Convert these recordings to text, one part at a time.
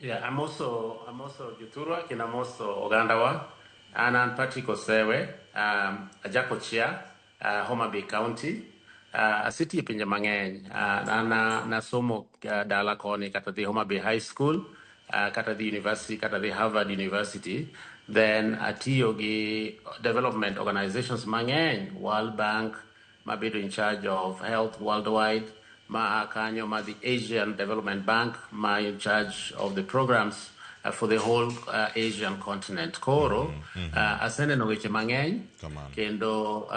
Yeah, amoso jothurwa kendo amoso ogandawa. An Patrick Osewe, ajakochia, Homa Bay County. Asetiyo e pinje mang'eny. An nasomo dala koni kata dhi Homa Bay High School, kata dhi university, kata dhi Harvard University. Then atiyo gi development organizations mang'eny, World Bank, mabedo in charge of health worldwide, ma kanyo ma the Asian Development Bank, ma in charge of the programs for the whole Asian continent. Koro aseneno weche mang'eny. Kamano. Kendo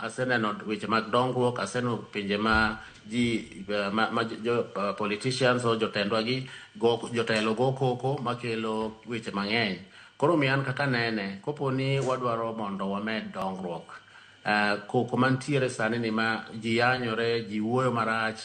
aseneno weche mag dongruok, aseneno pinje ma ji ma jo politicians o jotendwa gi go, jotelo go koko makelo weche mang'eny. Koro miyo an kaka nene, kopo ni wadwaro mondo wamed dongruok, koko mantiere sani ni ma ji yanyore, ji wuoyo marach,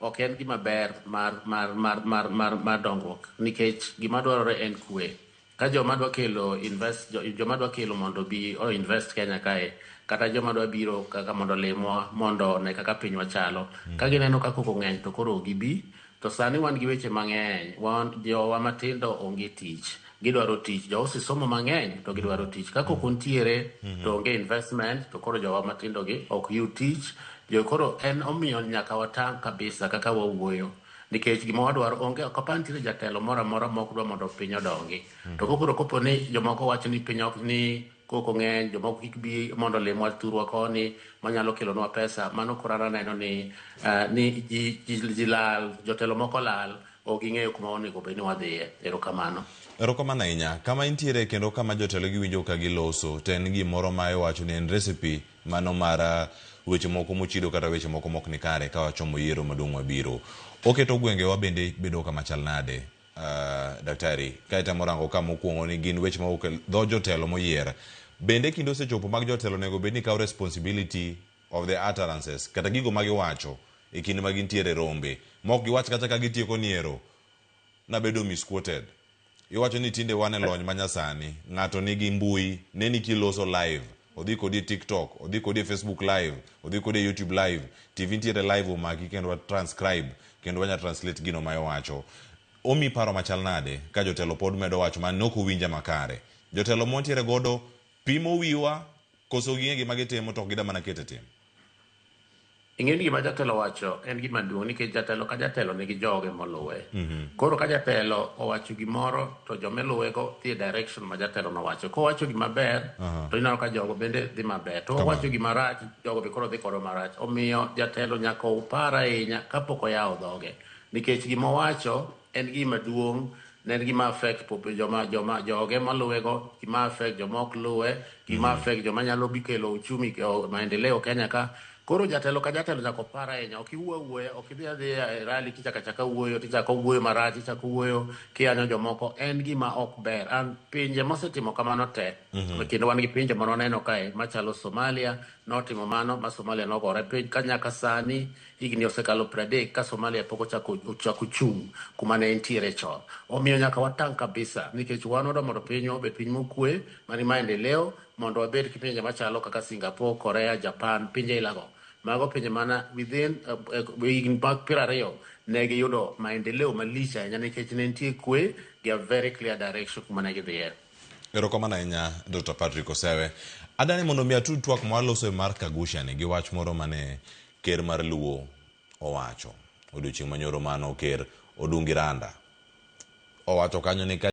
ok en gima ber mar dongruok, nikech gima dwarore en kwe. Ka joma dwa kelo invest, joma dwa kelo mondo bi o invest Kenya kae, kata joma dwa biro kaka mondo limwa, mondo one kaka pinywa chalo, ka gineno ka koko ng'eny to koro ok gibi. To sani wan gi weche mang'eny, wan jowa matindo onge tich, gidwaro tich, jowa osesomo mang'eny to gidwaro tich. Ka koko nitiere to onge investment, to koro jowa matindo gi ok yud tich. Jo koro en omiyo nyaka watang' kabisa kaka wawuoyo, nikech gima wadwaro onge. Ok apar nitiere jatelo moro amora mok dwa mondo piny odongi. To kokoro kopo ni jomoko wacho ni piny ok ni koko ng'eny, jomoko kik bi mondo limwa thurwa koni manyalo kelonwa pesa, mano koro an aneno ni ji lal, jotelo moko lal, ok ging'eyo kuma onego bed ni wadhiye. Erokamano. Erokamano ahinya. Kama intiere kendo kama jotelo giwinjo ka giloso, to en gimoro ma iwacho ni en recipe mano mar weche moko mochido kata weche moko mok ni kare ka wachomo yiero maduong' mabiro. Oketo gwengewa bende bedo kama chal nade? Daktari, ka itemo rango ka mokwongo ni gin weche mawuok e dho jotelo moyier. Bende kinde osechopo mag jotelo onego bed ni kawo responsibility of the utterances kata gigo ma giwacho e kinde ma gintiere rombe. Mok giwach kata ka gitieko ni ero nabedo misquoted. Iwacho ni tinde wan e lony manyasani, ng'ato nigi mbui, neni kiloso live, odhi kodi e TikTok, odhi kodi e Facebook live, odhi kodi e YouTube live, TV nitiere live omaki kendo wa transcribe kendo wanya translate gino ma iwacho. Omi paro machal nade ka jotelo pod medo wacho ma nok owinja makare? Jotelo mwantiere godo pimo wiwa koso ging'e gima gitimo to ok gida mana keto e tim? Ing'e ni gima jatelo wacho en gima duong' nikech jatelo ka jatelo nigi joge moluwe. Koro ka jatelo owacho gimoro to joma luwe go dhi e direction ma jatelo nowacho. Kowacho gima ber to ineno ka jogo bende dhi maber. To kowacho gima rach, jogo be koro dhi kodo marach. Omiyo jatelo nyaka upar ahinya kapok oyawo dhoge. Nikech gima owacho en gima duong', ne en gima affect joma joge maluwe go, gima affect joma ok luwe, gima affect joma nyalo bi kelo uchumi o maendeleo Kenya ka. Koro jatelo ka jatelo nyaka opar ahinya, ok iwuo awuoya, ok idhi adhiya e rally tichako achaka wuoyo, tichako wuoyo marach, tichako wuoyo kiyanyo jomoko, en gima ok ber. An pinje mosetimo kamano te, kendo wan gi pinje mane waneno kae machalo Somalia, notimo mano ma Somalia nogore piny ka nyaka sani higni osekalo 30 ka Somalia pok ochako chung' kuma ne entiere chon. Omiyo nyaka watang' kabisa nikech wan wadwa mondo pinywa obed piny mokwe, mani maendeleo, mondo wabed gi pinje machalo kaka Singapore, Korea, Japan, pinje ilago. Mago pinje mana within higni mag 20 ne giyudo maendeleo malich ahinya nikech ne nitie kwe gi a very clear direction kuma ne gidhiye. Erokamano ahinya Dr. Patrick Osewe. Adani mondo mi atud twak mwaloso e mar Kagusha ni gi wach moro mane ker mar Luo owacho odiochieng' manyoro mano ker Odungi Randa owacho kanyo ni ka